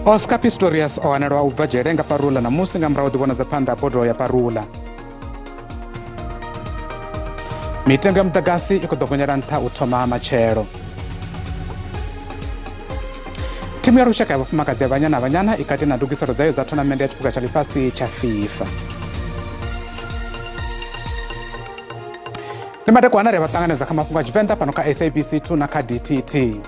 Oscar Pistorius o hanelwa u bva dzhele nga parula ṋamusi nga murahu ḓivhonadza phanḓa ha bodo ya parula. Mitengo ya muḓagasi i khou ḓo gonyela nṱha u thoma matshelo. Thimu ya lushaka ya vhafumakadzi ya Banyana Banyana i kati na ndugiselo dzayo dza thonamennde ya tshiphuga tsha ḽifhasi tsha FIFA. Ndi madekwana ri a vha ṱanganedza kha mafhungo a Tshivenḓa fhano kha SABC 2 na kha DTT.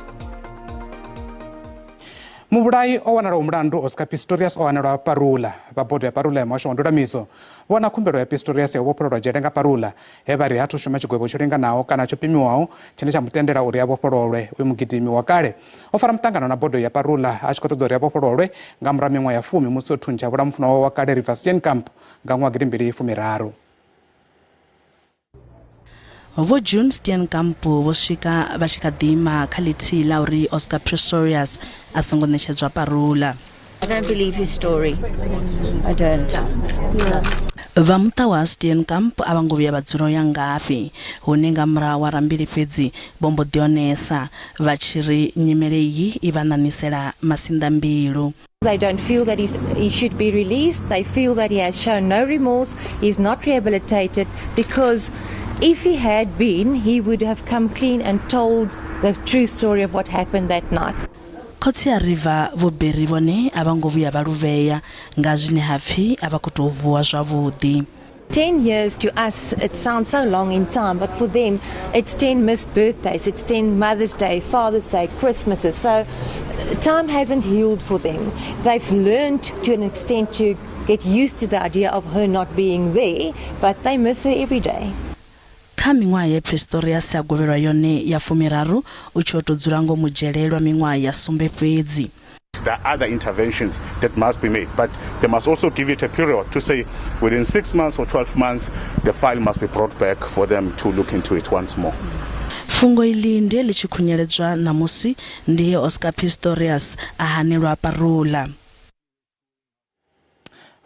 Muvhulayi o wanalaho mulandu Oscar Pistorius o hanelwa parula. Vha bodo ya parula ya muhasho wa ndulamiso vho wana khumbelo ya Pistorius ya u vhofhololwa dzhele nga parula he vha ri ha thu shuma tshigwevho tsho linganaho kana tsho pimiwaho tshine tsha mu tendela uri a vhofhololwe. Uyu mugidimi wa kale o fara muṱangano na bodo ya parula a tshi khou ṱoḓa uri a vhofhololwe nga murahu ha miṅwaha ya fumi musi o thuntsha vhula mufunwa wawe wa kale Reeva Steenkamp nga ṅwaha gidimbili fumiraru. Vho June Steenkamp vho swika vha tshi kha ḓi ima kha ḽithihi ḽa uri Oscar Pistorius a songo ṋetshedzwa parula. I don't believe his story. I don't. Vha muṱa wa ha Steenkamp a vha ngo vhuya vha dzula u ya ngafhi, hune nga murahu ha awara mbili fhedzi vho mbo ḓi onesa, vha tshi ri nyimele iyi i vha ṋaṋisela masinḓambilu. They don't feel that he's, he should be released. They feel that he has shown no remorse. He's not rehabilitated because if he had been, he would have come clean and told the true story of what happened that night. Khotsi a Reeva Vho Barry vhone a vha ngo vhuya vha luvhea nga zwine ha pfi a vha khou tou vuwa zwavhuḓi. 10 years to us, it sounds so long in time, but for them, it's 10 missed birthdays, it's 10 Mother's Day, Father's Day, Christmases. So time hasn't healed for them. They've learned to an extent to get used to the idea of her not being there, but they miss her every day. Kha miṅwaha ye Pistorius a govhelwa yone ya fumiraru, u tshi o tou dzula ngomu dzhele lwa miṅwaha ya sumbe fhedzi. There are other interventions that must be made, but they must also give it a period to say within 6 months or 12 months, the file must be brought back for them to look into it once more. Fhungo iḽi ndi he ḽi tshi khunyeledzwa ṋamusi ndi he Oscar Pistorius a hanelwa parula.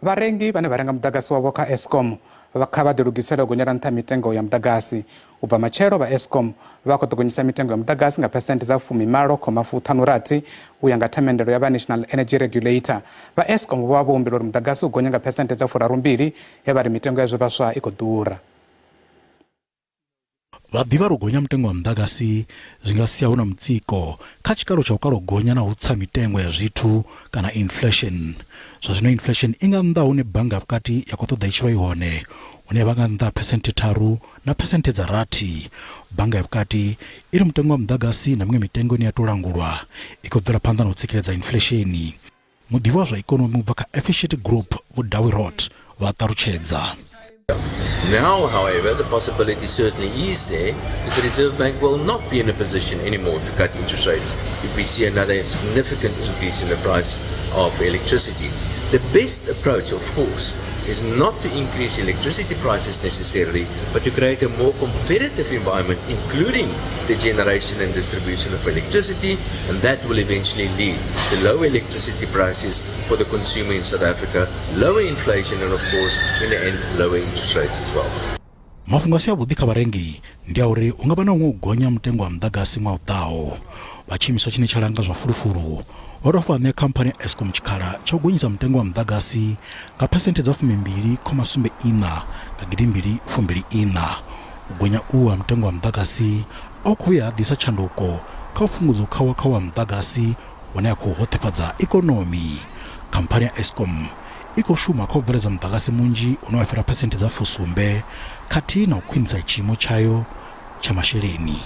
Vharengi vhane vha renga muḓagasi wavho kha Eskom vha kha vha ḓilugisele u gonyela nṱha mitengo ya muḓagasi. U bva matshelo vha Eskom vha khou ḓo gonyisa mitengo ya muḓagasi nga phesenthe dza fumimalo khoma fuṱhanu rathi u ya nga themendelo ya vha National Energy Regulator. Vha Eskom vho vha vho humbela uri muḓagasi u gonye nga phesenthe dza furarumbili he vha ri mitengo ya zwivhaswa i khou ḓura. Vha ḓivha uri u gonya mutengo wa muḓagasi zwi nga sia hu na mutsiko kha tshikalo tsha u kala u gonya na u tsa mitengo ya zwithu kana inflation. Zwa zwino inflation i nga nnḓa hune bannga ya vhukati ya khou ṱoḓa i tshi vha i hone, hune ya vha nga nnḓa ha phesenthe tharu na phesenthe dza rathi. Bannga ya vhukati i ri mutengo wa muḓagasi na miṅwe mitengo ine ya tou langulwa i khou bvela phanḓa na u tsikeledza inflesheni. Muḓivhi wa zwa ikonomi u bva kha Efficient Group Vho Dawie Roodt vha ṱalutshedza. Now, however, the possibility certainly is there that the Reserve Bank will not be in a position anymore to cut interest rates if we see another significant increase in the price of electricity. The best approach, of course, is not to increase electricity prices necessarily, but to create a more competitive environment, including the generation and distribution of electricity, and that will eventually lead to lower electricity prices for the consumer in South Africa, lower inflation, and of course, in the end, lower interest rates as well. Mafhungo a si avhuḓi kha vharengi ndi a uri hu nga vha na huṅwe u gonya mutengo wa muḓagasi ṅwaha u ḓaho. Vha tshiimiswa tshine tsha langa zwa fulufulu vho dovha hafhu vha ṋea khamphani ya Eskom tshikhala tsha u gonyisa mutengo wa muḓagasi nga phesenthe dza fumimbili khoma sumbe iṋa nga gidimbili fumbili iṋa. U gonya uhu ha mutengo wa muḓagasi a hu khou vhuya ha ḓisa tshanduko kha u fhungudza u khawa khawa ha muḓagasi hune ha khou hoṱefhadza ikonomi. Khamphani ya Eskom i khou shuma kha u bveledza muḓagasi munzhi une wa fhira phesenthe dza fusumbe khathihi na u khwinisa tshiimo tshayo tsha masheleni.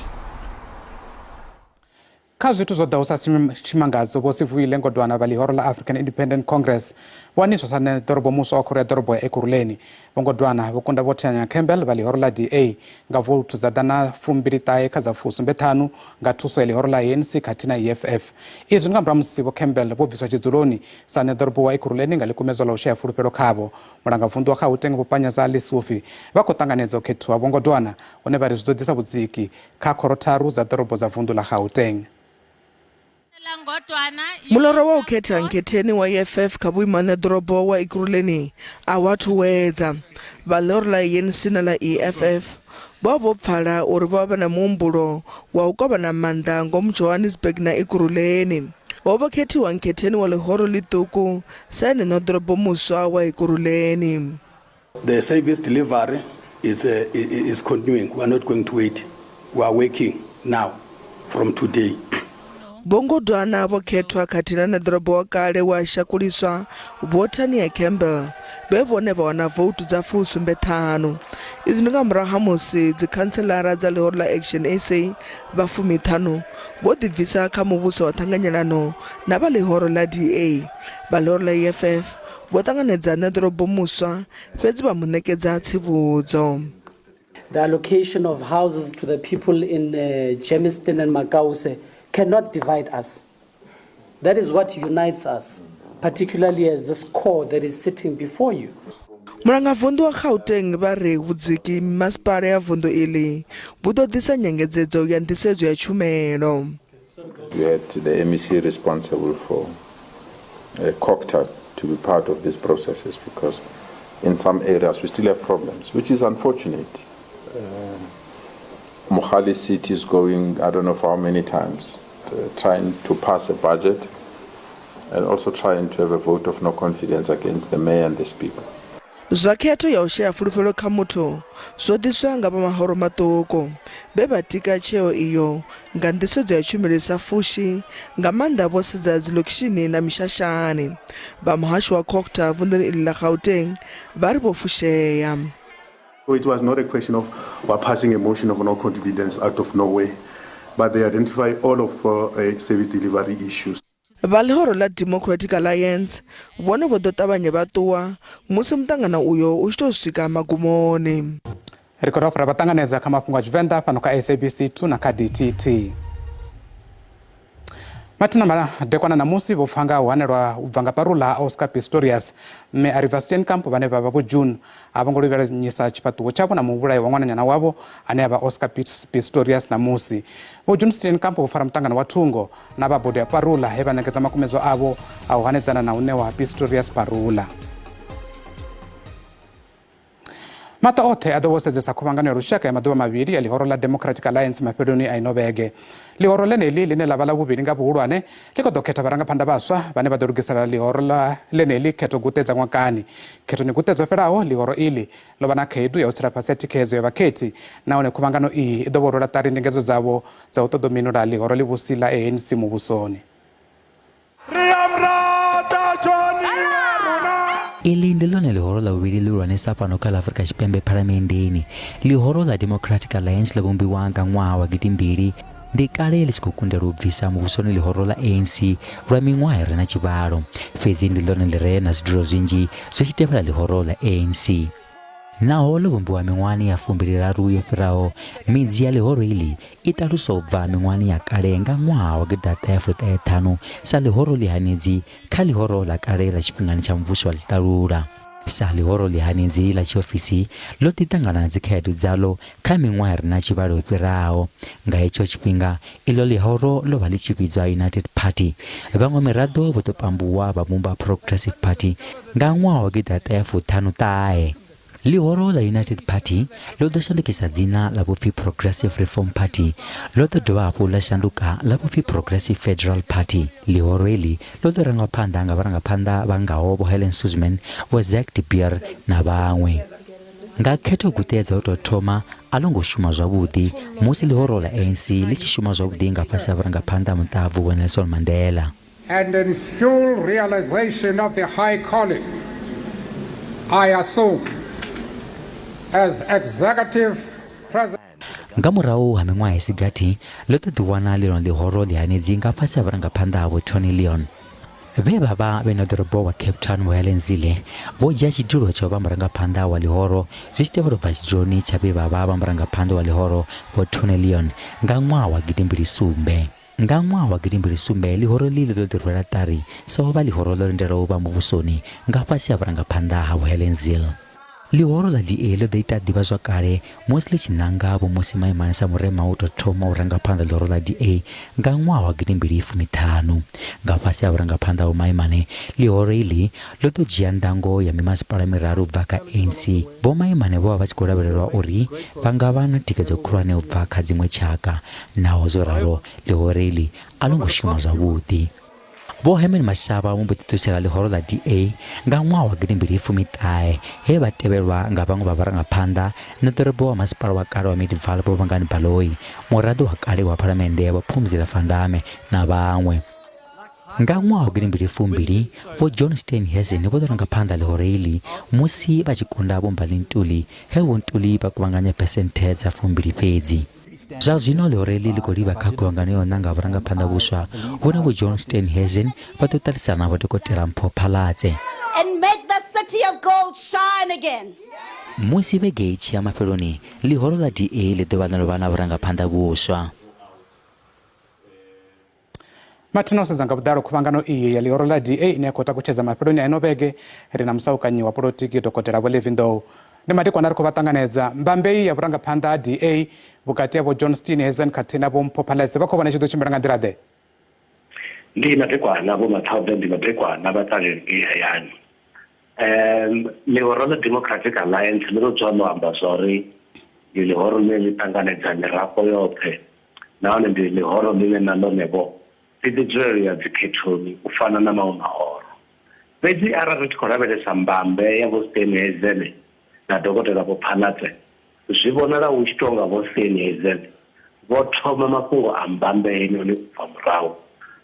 Kha zwithu zwo ḓaho sa tshimangadzo, Vho Sivuyile Ngodwana vha ḽihoro ḽa African Independent Congress vho waniswa sa ṋeḓorobo muswa wa khoro ya ḓorobo ya Ekurhuleni. Vho Ngodwana vho kunda Vho Tanya Campbell vha ḽihoro ḽa DA nga vouthu dza ḓana fumbili ṱahe kha dza fusumbe ṱhanu nga thuso ya ḽihoro ḽa ANC khathihi na EFF. Izwi ndi nga murahu ha musi Vho Campbell vho bviswa tshidzuloni sa ṋeḓorobo wa Ekurhuleni nga ḽikumedzwa ḽa u shaya fulufhelo khavho. Mulangavunḓu wa Gauteng Vho Panyaza Lesufi vha khou ṱanganedza u khethiwa ha Vho Ngodwana hune vha ri zwi ḓo ḓisa vhudziki kha khoro tharu dza ḓorobo dza vunḓu ḽa Gauteng. Muloro wa u khetha nkhetheni wa EFF kha vhuimo ha ṋeḓorobo wa Ekurhuleni a hu athu wedza. Vha ḽihoro ḽa ANC na ḽa EFF vho vha vho pfala uri vho vha vha na muhumbulo wa u kovhana maanḓa ngomu Johannesburg na Ekurhuleni. Ho vho khethiwa nkhetheni wa ḽihoro ḽiṱuku sa ene ṋoḓorobo muswa wa Ekurhuleni. The service delivery is, is continuing. We are not going to wait. We are working now from today. Vho Ngodwana vho khethwa khathihi na ṋeḓorobo wa kale we a shakuliswa Vho Tania Campbell vhe vhone vha wana voutu dza fusumbe ṱhanu. Izwi ndi nga murahu ha musi dzikhantselara dza ḽihoro ḽa Action SA vha fumiṱhanu vho ḓibvisa kha muvhuso wa ṱhanganyelano na vha ḽihoro ḽa DA. Vha ḽihoro ḽa EFF vho ṱanganedza ṋeḓorobo muswa fhedzi vha mu ṋekedza tsivhudzo. The allocation of houses to the people in Germiston and Makause cannot divide us. That is what unites us, particularly as this core that is sitting before you. Mulangavunḓu wa Gauteng vha ri vhudziki mimasipala ya vunḓu iḽi vhu ḓo ḓisa nyengedzedzo ya nḓisedzo ya tshumelo. We had the MEC responsible for Cocta to be part of these processes because in some areas we still have problems, which is unfortunate. Mohali City is going, I don't know for how many times, trying to pass a budget and also trying to have a vote of no confidence against the mayor and the speaker. Zwa khetho ya u shaya fulufhelo kha muthu zwo ḓiswa nga vha mahoro maṱuku vhe vha tika tsheo iyo nga nḓisedzo ya tshumelo i sa fushi, nga maanḓa vho sedza dzilokishini na mishashani. Vha muhasho wa Cogta vunḓuni iḽi ḽa Gauteng vha ri vho fushea. So it was not a question of we're passing a motion of no confidence out of nowhere, but they identify all of service delivery issues. Vha ḽihoro ḽa Democratic Alliance vhone vho ḓo ṱavhanya vha ṱuwa musi muṱangano uyo u tshi tou swika magumoni. Ri khou dovha ra vha ṱanganedza kha mafhungo a Tshivenḓa fhano kha SABC 2 na kha DTT. Mathina madekwana ṋamusi vho pfa nga u hanelwa u bva nga parula ha Oscar Pistorius. Mme a Reeva Steenkamp vhane vha vha Vho June a vho ngo livhanyisa tshifhaṱuwo tshavho na muvhulayi wa ṅwananyana wavho ane a vha Oscar Pistorius ṋamusi. Vho June Steenkamp vho fara muṱangano wa thungo na vha bodo ya parula he vha ṋekedza makumedzwa avho a u hanedzana na u ṋewa ha Pistorius parula. Maṱo oṱhe a ḓo vha o sedzesa khuvhangano ya lushaka ya maḓuvha mavhili ya ḽihoro ḽa Democratic Alliance mafheloni a ino vhege. Ḽihoro ḽeneḽi ḽine ḽa vha ḽa vhuvhili nga vhuhulwane ḽi khou ḓo khetha vharangaphanḓa vhaswa vhane vha ḓo lugisela ḽihoro ḽa ḽeneḽi khetho guṱe dza ṅwakani. Khethoni guṱe dzo fhelaho, ḽihoro iḽi ḽo vha na khaedu ya u tsela fhasi ha thikhedzo ya vhakhethi nahone khuvhangano iyi i ḓo vho rwela ṱari ndingedzo dzavho dza u ṱoḓa u minula ḽihoro ḽivhusi ḽa ANC muvhusoni. Iḽi ndi ḽone ḽihoro ḽa vhuvhili ḽihulwanesa fhano kha ḽa Afrika Tshipembe Phalamenndeni. Ḽihoro ḽa Democratic Alliance ḽo vhumbiwa nga ṅwaha wa gidimbili. Ndi kale ḽi tshi khou kundelwa u bvisa muvhusoni ḽihoro ḽa ANC lwa miṅwaha i re na tshivhalo. Fhedzi ndi ḽone ḽi re na zwidulo zwinzhi zwi tshi tevhela ḽihoro ḽa ANC. Naho ḽo vhumbiwa miṅwahani ya fumbiliraru yo fhiraho, midzi ya ḽihoro iḽi i ṱaluswa u bva miṅwahani ya kale nga ṅwaha wa gidiḓaṱahe fuṱahe ṱhanu sa ḽihoro ḽihanedzi kha ḽihoro ḽa kale ḽa tshifhingani tsha muvhuso wa tshiṱalula. Sa ḽihoro ḽihanedzi ḽa tshiofisi, ḽo ḓi ṱangana na dzikhaedu dzaḽo kha miṅwaha i re na tshivhalo yo fhiraho. Nga hetsho tshifhinga, iḽo ḽihoro ḽo vha ḽi tshi vhidzwa United Party. Vhaṅwe miraḓo vho ḓo pambuwa vha vhumba Progressive Party nga ṅwaha wa gidiḓaṱahe fuṱhanu ṱahe. Ḽihoro ḽa United Party ḽo ḓo shandukisa dzina ḽa vho pfi Progressive Reform Party. Ḽo ḓo dovha hafhu ḽa shanduka ḽa vho pfi Progressive Federal Party. Ḽihoro iḽi ḽo ḓo rangwa phanḓa nga vharangaphanḓa vha ngaho Vho Helen Suzman, Vho Zach de Beer na vhaṅwe. Nga khetho guṱe dza u tou thoma a ḽo ngo shuma zwavhuḓi musi ḽihoro ḽa ANC ḽi tshi shuma zwavhuḓi nga fhasi ha vhurangaphanḓa ha muṱahabvu Vho Nelson Mandela. And in full realization of the high calling I assume as executive president. Nga murahu ha miṅwaha i si gathi, ḽo ḓo ḓiwana ḽi ḽone ḽihoro ḽihanedzi nga fhasi ha vhurangaphanḓa ha Vho Tony Leon. Vhe vha vha vhe ṋeḓorobo wa Cape Town Vho Helen Zille vho dzhia tshidulo tsha u vha murangaphanḓa wa ḽihoro zwi tshi tevhela u bva tshiduloni tsha vhe vha vha vha murangaphanḓa wa ḽihoro Vho Tony Leon nga ṅwaha wa gidimbili sumbe. Nga ṅwaha wa gidimbili sumbe ḽihoro iḽi ḽo ḓo ḓirwela ṱari sa u vha ḽihoro ḽo lindelaho u vha muvhusoni nga fhasi ha vhurangaphanḓa ha Vho Helen Zille. Ḽihoro ḽa DA ḽo ḓo ita ḓivhazwakale musi ḽi tshi nanga Vho Mmusi Maimane sa murema wa u tou thoma u ranga phanḓa ḽihoro ḽa DA nga ṅwaha wa gidimbili fumi ṱhanu. Nga fhasi ha vhurangaphanḓa ha Vho Maimane, ḽihoro iḽi ḽo ḓo dzhia ndango ya mimasipala miraru u bva kha ANC. Vho Maimane vho vha vha tshi khou lavhelelwa uri vha nga vha na thikhedzo khulwane u bva kha dziṅwe tshaka. Naho zwo ralo, ḽihoro iḽi a ḽo ngo shuma zwavhuḓi. Vho Herman Mashaba vho mbo ḓi ṱutshela ḽihoro ḽa DA nga ṅwaha wa gidimbili fumi ṱahe he vha tevhelwa nga vhaṅwe vha vharangaphanḓa, ṋeḓorobo wa masipala wa kale wa Midvaal Vho Bongani Baloyi, muraḓo wa kale wa phalamennde Vho Phumzile Van Damme na vhaṅwe. Nga ṅwaha wa gidimbili fumbili, Vho John Steenhuisen vho ḓo ranga phanḓa ḽihoro iḽi musi vha tshi kunda Vho Mbali Ntuli he Vho Ntuli vha kuvhanganya phesenthe dza fumbili fhedzi. Zwa zwino ḽihoro iḽi ḽi khou livha kha khuvhangano ya u nanga vhurangaphanḓa vhuswa vhune Vho John Steenhuisen vha ḓo ṱalusana na Vho Dokotela Mpho Phalatse. And make the city of gold shine again. Musi vhege i tshi ya mafheloni, ḽihoro ḽa DA ḽi ḓo vha ḽo no vha na vhurangaphanḓa vhuswa. Mathina u sedza nga vhuḓalo khuvhangano iyi ya ḽihoro ḽa DA ine ya khou takutshedza mafheloni a ino vhege, ri na musaukanyi wa polotiki Dokotela Vho Levi Ndou. Ndi madekwana ri khou vha ṱanganedza. Mbambe iyi ya vhurangaphanḓa ha DA vhukati ha Vho John Steenhuisen khathihi na Vho Mpho Phalatse vha khou vhona i tshi ḓo tshimbila nga nḓila-ḓe? Ndi madekwana Vho Mathaude, ndi madekwana vhaṱaleli ngei hayani. Ḽihoro ḽa Democratic Alliance ḽi ro dzula ḽo amba zwa uri ndi ḽihoro ḽine ḽi ṱanganedza mirafho yoṱhe nahone ndi ḽihoro ḽine na ḽone-vho ḽi ḓi dzulela u ya dzikhethoni u fana na maṅwe mahoro. Fhedzi arali ri tshi khou lavhelesa mbambe ya Vho Steenhuisen na Dokotela Vho Phalatse, zwi vhonala hu tshi tou nga Vho Steenhuisen vho thoma mafhungo a mbambe heinoni u bva murahu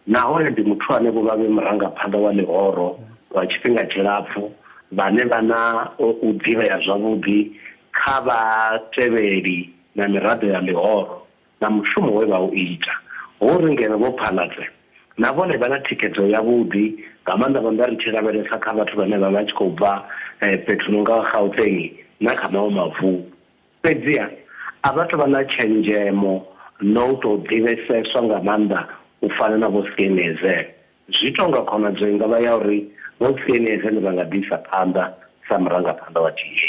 nahone ndi muthu ane vho vha vhe murangaphanḓa wa ḽihoro lwa tshifhinga tshilapfu vhane vha na u ḓivhea zwavhuḓi kha vhatevheli na miraḓo ya ḽihoro na mushumo we vha u ita. Hu uri ngeno Vho Phalatse na vhone vha na thikhedzo yavhuḓi, nga maanḓa-maanḓa ri tshi lavhelesa kha vhathu vhane vha vha tshi khou bva fhethu hu no nga Gauteng na kha maṅwe mavu. Fhedziha, a vha tou vha na tshenzhemo na u tou ḓivheseswa nga maanḓa u fana na Vho Steenhuisen. Zwi tou nga khonadzeo i nga vha ya uri Vho Steenhuisen vha nga ḓi isa phanḓa sa murangaphanḓa wa DA.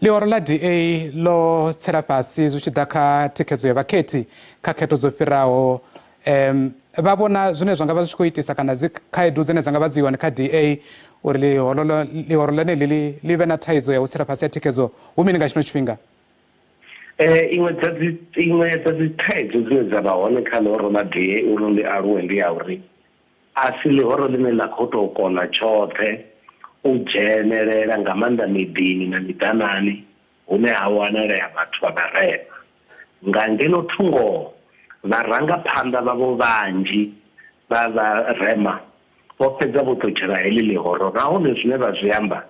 Ḽihoro ḽa DA ḽo tsela fhasi zwi tshi ḓa kha thikhedzo ya vhakhethi kha khetho dzo fhiraho. Um, vha vhona zwine zwa nga vha zwi tshi khou itisa kana dzi khaedu dzine dza nga vha dzi hone kha DA uri ḽihoro ḽihoro ḽeneḽi ḽi ḽi vhe na thaidzo ya u tsela fhasi ya thikhedzo hu mini nga tshino tshifhinga? Iṅwe dza dzi iṅwe dza dzi thaidzo dzine dza vha hone kha ḽihoro ḽa DA uri ḽi aluwe ndi ya uri A si ḽihoro ḽine ḽa khou tou kona tshoṱhe u dzhenelela nga maanḓa miḓini na miḓanani hune ha wanalea vhathu vha vharema. Nga ngeno thungo, vharangaphanḓa vhavho vhanzhi vha vharema vho fhedza vho ṱutshela heḽi ḽihoro nahone zwine vha zwi amba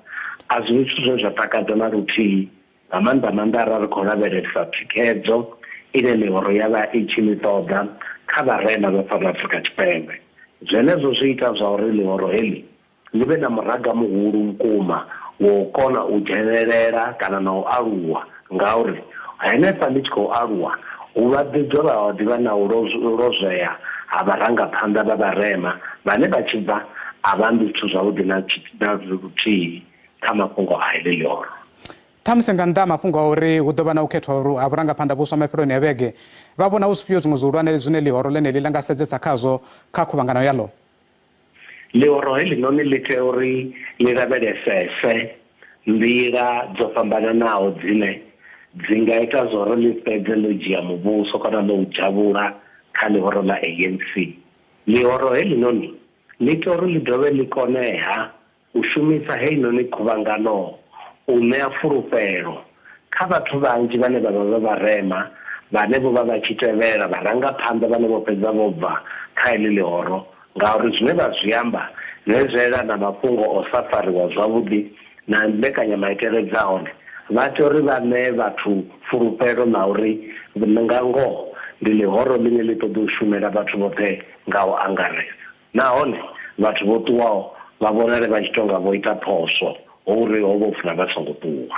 a zwi zwithu zwine zwa takadza na luthihi nga maanḓa maanḓa arali ri khou lavhelesa thikhedzo ine mihoro ya vha i tshi ḽi ṱoḓa kha vharema vha fhano Afrika Tshipembe. Zwenezwo zwi ita zwa uri ḽihoro heḽi ḽi vhe na muraga muhulu vhukuma wa u kona u dzhenelela kana na u aluwa ngauri henefha ḽi tshi khou aluwa hu vha ḓi dovha ha ḓi vha na u lozwea ha vharangaphanḓa vha vharema vhane vha tshi bva a vha ambi zwithu zwavhuḓi na luthihi. kha mafhungo a heḽi ḽihoro. Ṱhamusi nga nnḓa ha mafhungo a uri hu ḓo vha na u khethwa ha vhurangaphanḓa vhuswa mafheloni a vhege, vha vhona hu zwifhio zwiṅwe zwihulwane zwine ḽihoro ḽeneḽi ḽa nga sedzesa khazwo kha khuvhangano yaḽo? Ḽihoro heḽinoni ḽi tea uri ḽi lavhelesese nḓila dzo fhambananaho dzine dzi nga ita zwa uri ḽi fhedze ḽo dzhia muvhuso kana ḽo u dzhavhula kha ḽihoro ḽa ANC. Ḽihoro heḽinoni ḽi tea uri ḽi dovhe ḽi kone-ha U shumisa heinoni khuvhangano u ṋea fulufhelo kha vhathu vhanzhi vhane vha vha vha vharema vhane vho vha vha tshi tevhela vharangaphanḓa vhane vho fhedza vho bva kha heḽi ḽihoro ngauri zwine vha zwi amba zwe zwa elana na mafhungo o sa fariwa zwavhuḓi na mbekanyamaitele dza hone vha tea uri vha ṋee vhathu fulufhelo ḽa uri nga ngoho ndi ḽihoro ḽine ḽi ṱoḓa u shumela vhathu vhoṱhe nga u angaredza. Nahone vhathu vho ṱuwaho vha vhonale vha tshi tou nga vho ita phoswo, hu uri ho vha hu funa vha songo ṱuwa.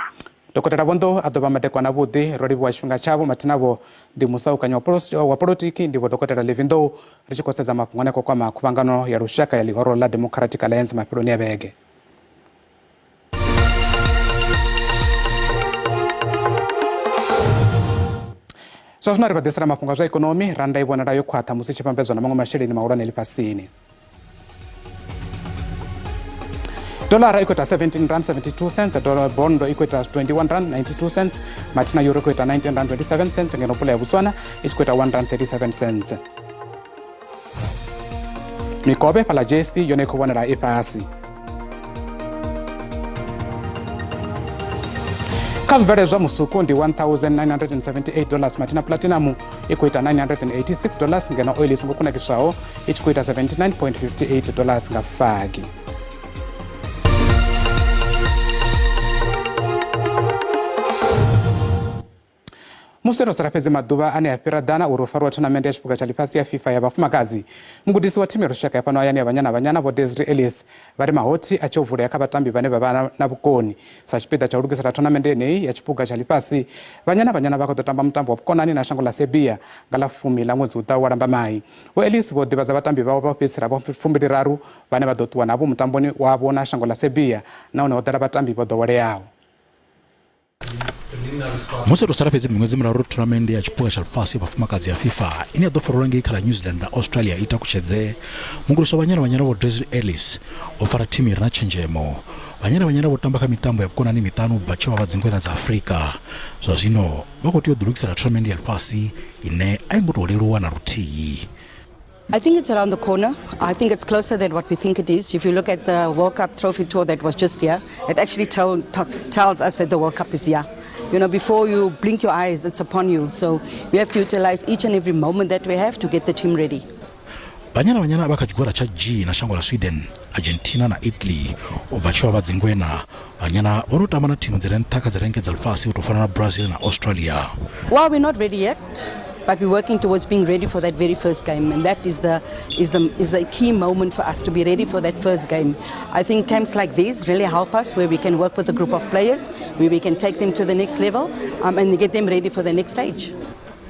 Dokotela Vho Nḓou a ḓo vha madekwana avhuḓi. Ro livhuwa tshifhinga tshavho. Mathina vho ndi musaukanyi wa polotiki ndi Vho Dokotela Levi Nḓou ri tshi khou sedza mafhungo ane a khou kwama khuvhangano ya lushaka ya ḽihoro ḽa Democratic Alliance mafheloni a vhege. Zwa zwino ri vha ḓisela mafhungo a zwa ikonomi. Rannda i vhonala yo khwaṱha musi i tshi vhambedzwa na maṅwe masheleni mahulwane ḽifhasini. Dolara i khou ita 17 rand 72 cents, dollar bondo i khou ita 21 rand 92 cents, mathina euro i khou ita 19 rand 27 cents, ngeno pula ya Botswana i tshi khou ita 1 rand 37 cents. Mikovhe fhaḽa JSC yone i khou vhonala i fhasi. Kha zwibveledzwa musuku ndi 1978 dollars mathina platinum i khou ita 986 dollars ngeno oil i songo kunakiswaho i tshi khou ita 79.58 dollars nga fagi. Musi ro sala fhedzi maḓuvha ane a fhira ḓana uri u fariwa thonamennde ya tshiphuga tsha ḽifhasi ya FIFA ya vhafumakadzi, mugudisi wa thimu ya lushaka ya fhano hayani ya Banyana Banyana Vho Desiree Ellis vha ri mahothi a tshe o vulea kha vhatambi vhane vha vha na vhukoni. Sa tshipiḓa tsha u lugisela thonamennde yeneyi ya tshiphuga tsha ḽifhasi, Banyana Banyana vha khou ḓo tamba mutambo wa vhukonani na shango ḽa Serbia nga ḽa fumi ḽa ṅwedzi u ḓaho wa Lambamai. Vho Ellis vho ḓivhadza vhatambi vhavho vha u fhedzisela vha fumbiliraru vhane vha ḓo ṱuwa navho mutamboni wavho na shango ḽa Serbia nahone ho ḓala vhatambi vho ḓoweleaho. Musi ro sala fhedzi miṅwedzi miraru thonamennde ya tshiphuga tsha ḽifhasi ya vhafumakadzi ya FIFA ine ya ḓo farelwa ngei kha ḽa New Zealand na Australia i takutshedze, mugudiswa wa Banyana Banyana Vho Desiree Ellis vho fara thimu i re na tshenzhemo. Banyana Banyana vho tamba kha mitambo ya vhukonani miṱanu u bva tshe vha vha dzingweṋa dza Afrika. Zwa zwino vha khou tea u ḓilugisela thonamennde ya ḽifhasi ine a i ngo tou leluwa na luthihi. I think it's around the corner. I think it's closer than what we think it is. If you look at the World Cup trophy tour that was just here, it actually tells us that the World Cup is here. You know, before you blink your eyes, it's upon you. So we have to utilize each and every moment that we have to get the team ready. Banyana Banyana vha kha tshigwada tsha G na shango ḽa Sweden, Argentina na Italy. U bva tshe vha vha dzingwena, Banyana vho no tamba na thimu dzi re nṱha kha dzi renke dza ḽifhasi u tou fana na Brazil na Australia. Well, we're not ready yet, but we're working towards being ready for that very first game, and that is the is the is the key moment for us to be ready for that first game. I think camps like these really help us, where we can work with a group of players, where we can take them to the next level and get them ready for the next stage.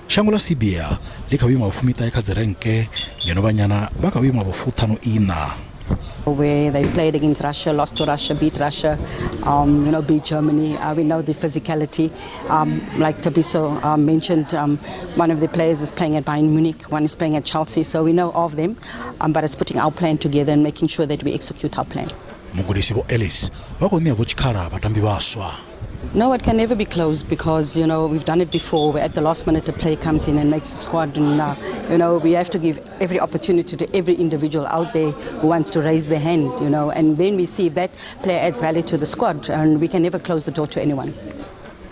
Shango ḽa Serbia ḽi kha vhuimo ha vhufumiṱahe kha dzirenke ngeno Banyana vha kha vhuimo ha vhufuṱhanu-iṋa. Where they played against Russia, lost to Russia, beat Russia, beat Germany. We know the physicality. Like Thabiso mentioned, one of the players is playing at Bayern Munich, one is playing at Chelsea, so we know of them. But it's putting our plan together and making sure that we execute our plan. Mugudisi Vho Ellis vha khou ṋea vho tshikhala vhatambi vhaswa. No, it can never be closed because, we've done it before where at the last minute a player comes in and makes the squad. And we have to give every opportunity to every individual out there who wants to raise their hand, and then we see if that player adds value to the squad, and we can never close the door to anyone.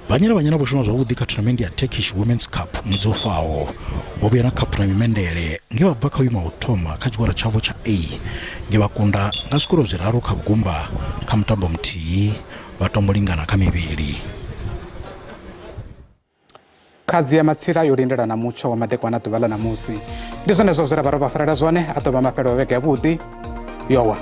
Banyana Banyana vho shuma zwavhuḓi kha thonamennde ya Turkish Women's Cup ṅwedzi wo faho. Vho vhuya na khaphu na mimendele nge vha bva kha vhuimo ha u thoma kha tshigwada tshavho tsha A nge vha kunda nga zwikoro zwiraru kha vhugumba kha mutambo muthihi vha tombo lingana kha mivhili. Khadzi ya matsila yo lindela na mutsho wa madekwana ḓuvha ḽa ṋamusi. Ndi zwenezwo zwe ra vha ro vha farela zwone, a ḓo vha mafhelo a vhege yavhuḓi. Yowa.